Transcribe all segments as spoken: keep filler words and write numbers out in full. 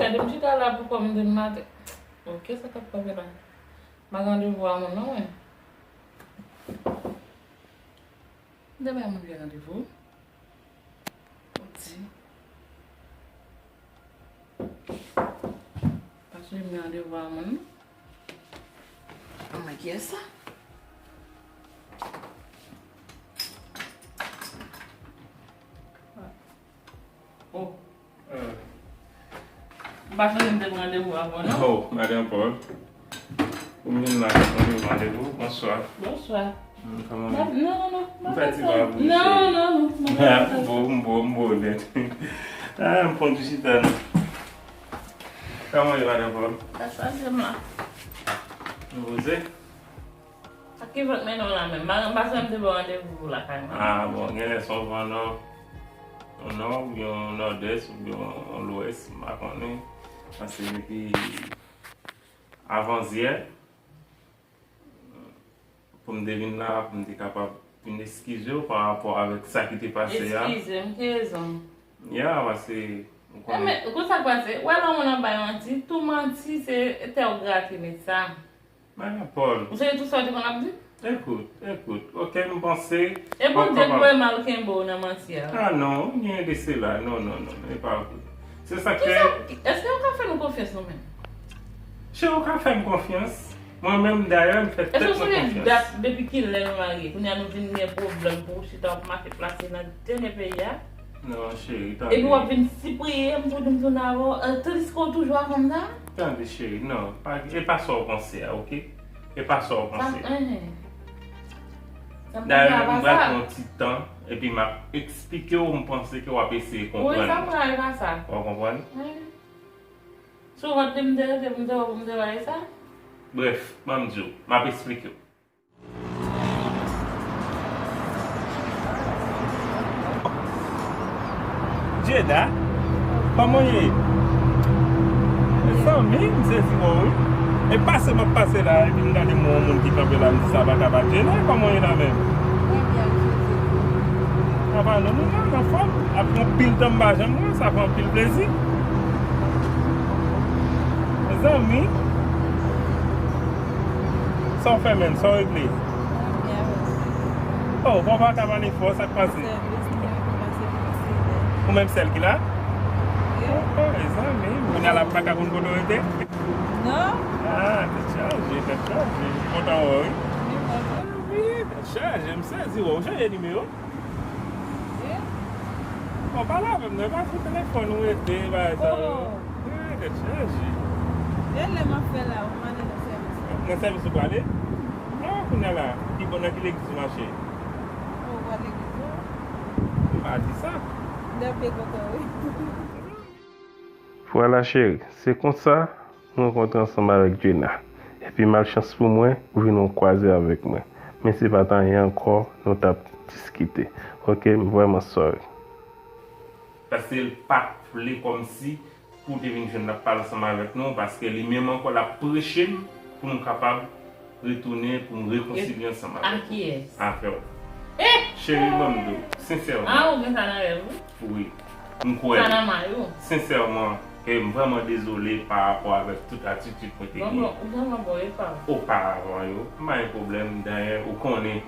Gade m chita la pou kò m di m maten. Ok, sa k ap kanpe la. M pa gen randevou a moun non, wi. M te bay moun vye randevou. Ou di. Paske m gen randevou a moun. Anmwey, kiyès sa? Oh. Euh. M pa sonje m te pran randevou avè w, non? Oh, Madan Paul. Ou vin la, ou vin randevou. Bonswa. Bonswa. Hmm, kòman w ye? Non, non, non. M fè ti pa pou misye. Non, non, non. M bo, m bo, m bo nèt. Ah, m pran ti chita, non. Kòman w ye, Madan Paul? Sa, sa, se m la. Nou poze? Sa ki vant mennen w la menm? M pa, m pa sonje m te ba w randevou lakay mwen. Ah, bon, genlè se yon van nò, yon nò, oubyen yon nòdès, oubyen yon lwès, m pa konnen. Paske depi avanzyè, pou m te vin la, pou m te kapab vin eskize w pa rapò avèk sa ki te pase a. Eskize m, ki rezon? Ya, paske, ou konnen. Men, konn sa k pase? Ou wè lè yon moun ap bay manti, tou manti se tè w grate met sa. Madan Paul. Ou sonje tout sa w te konn ap di? Ekout, ekout. Ok, m panse. E Bondye k dwe mal kenbe w nan manti a. Ah non, rien de cela. Non, non, non, non, e pa vre. Se sa k fè. Kisa, èske w ka fè nou konfyans nou menm? Cheri, ou ka fè m konfyans. Mwen menm, dayè, m fè tèt mwen konfyans. Èske w sonje dat depi kilè nou marye? Kounye a nou vin gen pwoblèm pou w chita w ap mache plase nan dènye peyi a? Non, cheri, tande. Epi w ap vin sipriye m pou di m tounen avè w, euh, tandiske w toujou avè m la? Tande, cheri, non. Pa, e pa sa w panse a, ok? E pa sa w panse. Sa, enhen. Sa m panse a pa sa. Dayè, m pral pran yon ti tan, epi m ap eksplike w, m panse ke w ap eseye konprann. Wi, sa m pral pa sa. W ap konprann? Enhen. Sou vant li m te rete, m te wè pou m te bay sa? Brèf, ban m di w, m ap eksplike w. Jada, kòman w ye? Mezanmi, m sezi wè w wi. E pase m ap pase la, epi m gade m wè yon moun ki kanpe la, m di sa pa ka pa Jada, kòman w ye la menm? Trè byen, Jezi. Apa non, nou la, anfòm. Apre anpil tan m pa janm wè w, sa fè anpil plezi. Mezanmi, sa w fè menm, sa w regle? Oh, bon, pa ka pale fò, sa k pase? Sèvis, mwen kòmanse fonksyonè. Ou menm sèl ki la? Wi. Oh, mezanmi, kounye a la m pa ka konn kote w rete? Non. Ah, tèt chaje, tèt chaje. Kontan wè w, wi. Wi, mwen tou. Wi, tèt chaje, m sezi wè w. Ou chanje nimewo? Wi. Bon, pale avè m non, e pa sou telefòn ou rete, bagay sa yo. Oh. Wi, tèt chaje. Rele m ap fè la, ou mande nan sèvis la. Nan sèvis ou prale? Non, kounye a la, ki bò, nan ki legliz ou mache? Ou pral legliz la? M pa di sa. M te byen kontan, wi. Vwala cheri, se konsa m rankontre ansanm avèk Djena. Epi malchans pou mwen, ou vin yon kwaze avèk mwen. Men se pa t anyen ankò, nou t ap diskite. Ok, m vrèman sorry. Paske l pa t vle kòmsi pou w te vin jwenn l ap pale ansanm avèk nou, paske li menm ankò l ap preche m pou nou kapab retounen, pou m rekonsilye ansanm avèk ou. A kiyès? Avè w. Eh! Cheri, ban m di w, sensèman. Ah, ou gen sa nan rèv ou? Wi. M kwè. Sa nan may ou? Sensèman, ke m vrèman dezole pa rapò avèk tout atitid mwen te gen. Bon, bon, ou vrèman bon, e pa w. Oparavan yo, m pa gen pwoblèm, dayè, ou konnen,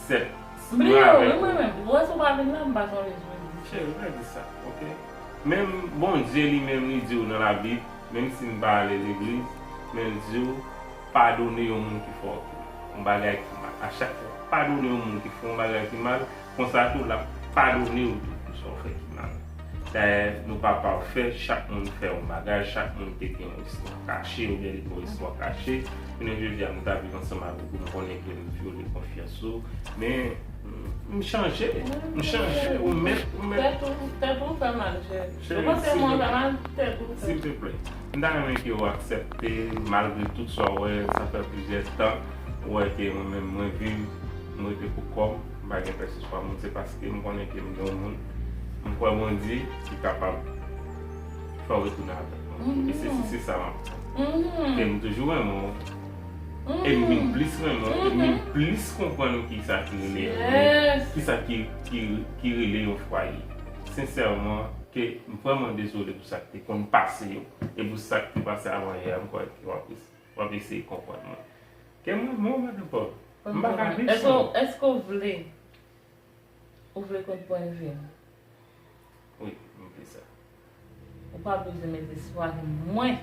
sèt, mwen avèk ou. Bliye w, wi, mwen menm. Ou wè si w pa vin la, m pa sonje sou li. Cheri, pa di sa, ok? Menm Bondye li menm li di w nan Labib, menm si m pa ale legliz, men l di w, padone yon moun ki fè w yon bagay ki mal. A chak fwa w padone yon moun ki fè w yon bagay ki mal, konsa tou l ap padone w tou pou sa w fè ki mal. Dayè, nou pa pafè, chak moun fè yon bagay, chak moun te gen yon istwa kache, oubyen li gen yon istwa kache. Jounen jodi a, m ta viv ansanm avèk ou, m konnen ke m vyole konfyans ou, men M chanje, m chanje, ou mèt, ou mèt. Tèt ou, tèt ou fè mal, cheri. Cheri, ou panse mwen fè mal, tèt ou fè. Silvouplè. M ta renmen ke w aksepte, malgre tout sa w wè, sa fè plizyè tan, ou wè ke mwen menm, mwen viv, m rete pou kò m, m pa gen pèseswa moun, se paske m konnen ke m gen yon moun, m kwè Bondye ki kapab fè w retounen avèk mwen. E se, se, se sa m ap fè. Ke m toujou renmen w. E m vin plis renmen w, e m vin plis konprann kisa ki rele, kisa ki, ki, ki rele yon fwaye. Sensèman, Ke m vrèman dezole pou sa k te konn pase yo, e pou sa k te pase avan yè a, m kwè ke w ap, w ap eseye konprann mwen. Ke mwen, mwen, madan Paul, m pa ka viv san ou. Èske w vle, ou vle konn pwennvi m? Wi, m vle sa. Ou pa bezwen mete espwa nan mwen.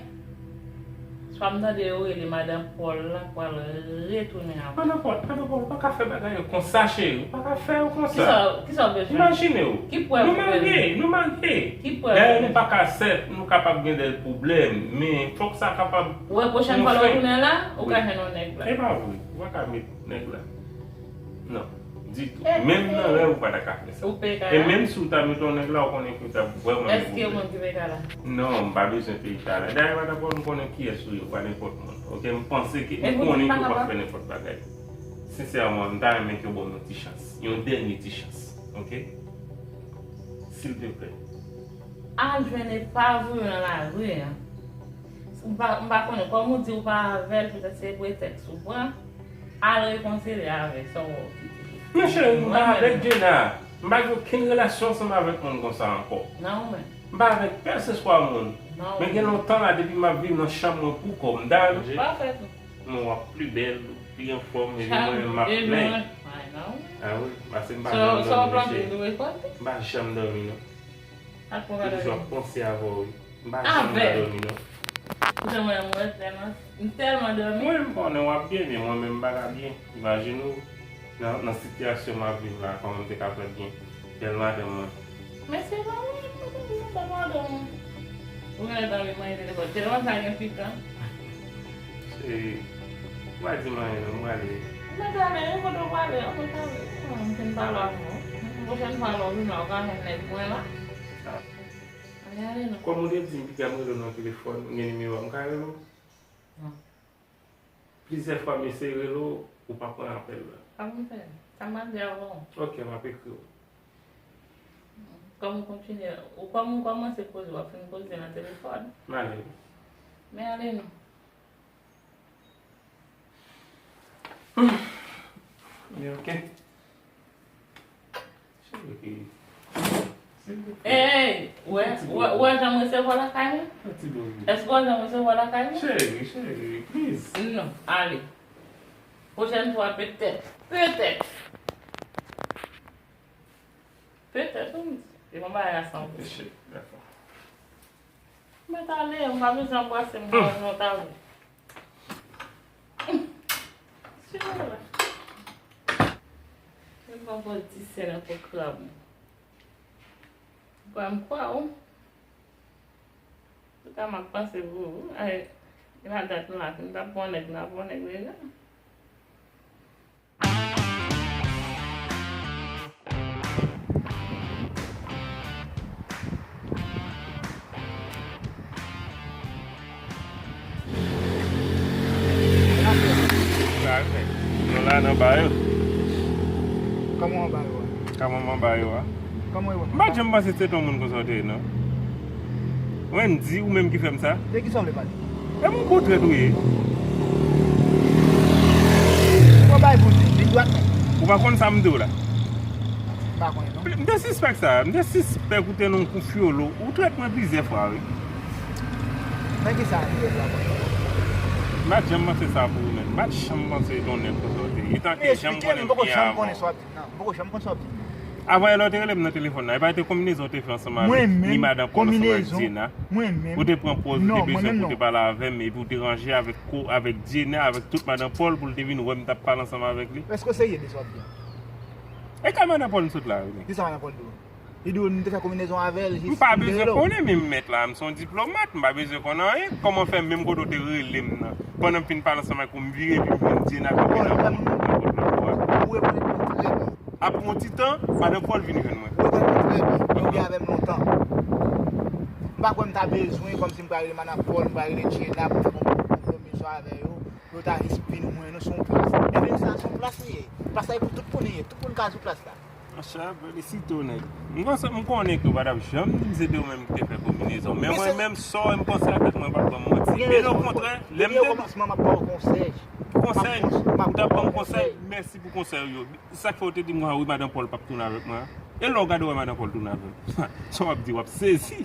Swa m tande yo rele madan Paul la pral retounen avè m. Madan Paul, madan Paul, ou pa ka fè bagay yo konsa, cheri. Ou pa ka fè yo konsa. Kisa, kisa w bezwen? Imajine w. Ki prèv ou bezwen? Nou marye, nou marye. Ki prèv ou bezwen? Dayè, nou pa ka sèt, nou kapab gen de pwoblèm, men fòk sa kapab. Ou wè, pwochèn fwa lè w tounen la, ou ka jwenn yon nèg la. E pa vre, ou pa ka met nèg la. Non, ditou. Menm nan rèv ou pa ta ka fè sa. E menm si w ta met yon nèg la, ou konnen ke w t ap vrèman gen pwoblèm. Èske yon moun ki peye kay la? Non, m pa bezwen peye kay la. Dayè, madan Paul, m konnen kiyès ou ye, ou pa nenpòt moun. Oke, m panse ke, m konnen ke w p ap fè nenpòt bagay. Sensèman, m ta renmen ke w ban m yon ti chans. Yon dènye ti chans. Oke? Silvouplè. Al jwenn epav ou yo nan lari a. M pa, m pa konnen, kòm ou di ou pa avè l, petèt se pretèks ou pran. Al rekonsilye avè l, sa w wè ou kite. Men cheri, m pa avèk Djena. M pa gen okenn relasyon ansanm avèk moun konsa ankò. Nan ou menm. M pa avèk pèseswa moun. Men gen lontan la depi m ap viv nan chanm mwen pou kò m. Dayè, m pa fè tou. Non, w ap pli bèl, ou pi anfòm, epi mwen menm m ap plenn. A wi, paske m pa janm dòmi, cheri. M pa janm dòmi, non. M toujou ap panse avè w, wi. M pa janm ka dòmi, non. Poutan mwen, mwen tèlman, m tèlman dòmi. Mwen, m konnen w ap byen, men mwen menm m pa ka byen. Imajine w, nan, nan sitiyasyon m ap viv la, kòman m te ka fè byen? Bèl madanm mwen. Men se pa mwen, se pa mwen, bèl madanm mwen. Ou genlè ta vle manje telefòn. Telefòn sa gen pikan. Cheri, ou pa di m anyen non, m prale. Mwen prale, wi, kote w prale? An, mwen prale. An, m fin pale avè w. Pwochèn fwa lè w vin la, ou ka jwenn nèg mwen la. Ann ale non. Kòm ou te di m piga m rele w nan telefòn, ou gen nimewo a, m ka rele w? Non. Plizyè fwa m eseye rele w, ou pa pran apèl la. Sa pou m fè? Sa m ap di avè w. Ok, m ap ekri w. Kòm ou kontinye, ou kòm ou kòmanse koze, w ap fin koze nan telefòn. M ale. Men ale non. Men ok. Cheri, silvouplè. Ey, wè, wè, wè jan m resevwa lakay mwen? Èske w wè jan m resevwa lakay mwen? Cheri, cheri, please. Non, ale. Pwochèn fwa, petèt, petèt. Petèt, wi, m di. E bon bagay la san. Cheri, dakò. Mwen t ale, m pa bezwen anbrase m, mwen mwen t ale. Sila. Mwen pa pran ti sè nan po krab. Kwè m kwè w. Antouka, m ap panse pou ou. Ay, gen la dat nou la, m t ap pran nèg, m t ap pran nèg deja. Nou la nan ba yo. Kòman w anba yo a? Kòman m anba yo a? Kòman yo anba? M pa t janm panse se t on moun konsa w te ye, non. Wendy, ou menm ki fè m sa? De kisa w vle pale? E m on gwo trèt ou ye. Ou bay pou di, vin dwat men. Ou pa konn sa m di w la? M pa konnen non. M te sispèk sa, m te sispèk ou te nan yon kou fyolo. Ou trèt mwen plizyè fwa, wi. Nan kisa m trèt la mwen? M pa t janm panse sa pou ou menm. M pa t janm panse se t on nèg konsa w te ye. Etanke jan m konnen w ye avan. Non, m poko janm konn sa w ap di m nan. M poko janm konn sa w ap di m nan. Avan yè lè w te rele m nan telefòn nan, e pa te konbinezon w te fè ansanm avèk ni madan Paul ansanm avèk Diena? Ou te pran pòz, ou te bezwen pou w te pale avè m, epi w te ranje avèk ko, avèk Diena, avèk tout madan Paul pou l te vin wè m t ap pale ansanm avèk li? Èske w serye de sa w ap di a? E kay madan Paul m sot la, wi. Kisa madan Paul di w? Li di w nou te fè konbinezon avè l jis pou m te rele w. M pa bezwen konnen, men m mèt la, m se yon diplomat, m pa bezwen konn anyen. Kòman fè menm kote w te rele m nan, pandan m fin pale ansanm avèk ou, m vire epi m jwenn Diena kanpe nan pòt la? Ou rekonèt mwen trè byen. Apre yon ti tan, madan Paul vin jwenn mwen. Ou rekonèt mwen trè byen, ou byen avè m lontan. M pa kwè m ta bezwen, kòmsi m pral rele madan Paul, m pral rele Diena pou m fè konbinezon avè yo, pou yo ta jis vin jwenn nou sou yon plas. Ebyen sa, sou yon plas li ye. Plas la e pou tout moun li ye, tout moun ka sou plas la. Monchè, felisite w, nèg. M panse, m konnen ke w pa t ap janm di m se te ou menm ki te fè konbinezon. Men mwen menm, sa w wè m panse a tèt mwen, pa t ban m manti. Byen okontrè, lè m te... Depi okòmansman, m ap ba w konsèy. Konsèy? Ou t ap ban m konsèy? Mèsi pou konsèy ou yo. Sa k fè w te di m konsa, wi, madan Paul p ap tounen avèk mwen an? E lè w gade w wè madan Paul tounen avè l. Sa w ap di, w ap sezi.